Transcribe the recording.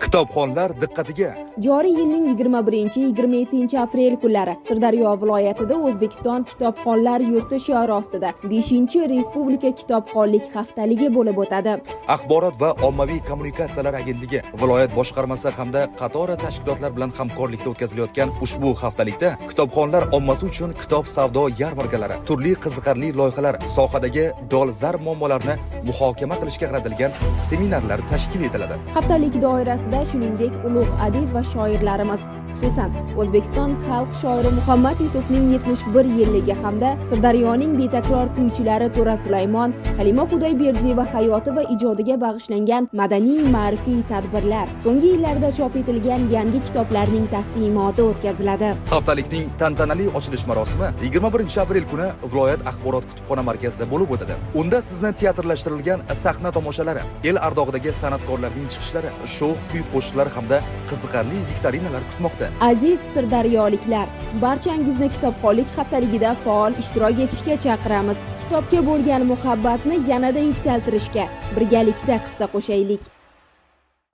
Kitobxonlar diqqatiga! Joriy yilning 21-27 aprel kunlari Sirdaryo viloyatida "O'zbekiston kitobxonlar yurti" shiori ostida 5-Respublika kitobxonlik haftaligi bo'lib o'tadi. Axborot va ommaviy kommunikatsiyalar agentligi viloyat boshqarmasi hamda qatora tashkilotlar bilan hamkorlikda o'tkazilayotgan ushbu haftalikda kitobxonlar ommasi uchun kitob savdo yarmarkalari, turli qiziqarli loyihalar, sohadagi dolzarb muammolarni muhokama qilishga qaratilgan seminarlar tashkil etiladi. Haftalik doirasida, shuningdek, ulug' adib va shoirlarimiz, xususan, O'zbekiston xalq shoiri Muhammad Yusufning 71 yilligi hamda Sirdaryoning betakror kuychilari To'ra Sulaymon, Halima Xudoyberdiyeva hayoti va ijodiga bag'ishlangan madaniy ma'rifiy tadbirlar, so'nggi yillarda chop etilgan yangi kitoblarning taqdimoti o'tkaziladi. Haftalikning tantanali ochilish marosimi 21 aprel kuni viloyat axborot kutubxona markazida bo'lib o'tadi. Unda sizni teatrlashtirilgan sahna tomoshalari, el ardog'idagi san'atkorlarning chiqishlari, sho'x kuy qo'shiqlar hamda qiziqarli viktorinalar kutmoqda. Aziz sirdaryoliklar, barchangizni kitobxonlik haftaligida faol ishtirok etishga chaqiramiz. Kitobga bo'lgan muhabbatni yanada yuksaltirishga birgalikda hissa qo'shaylik.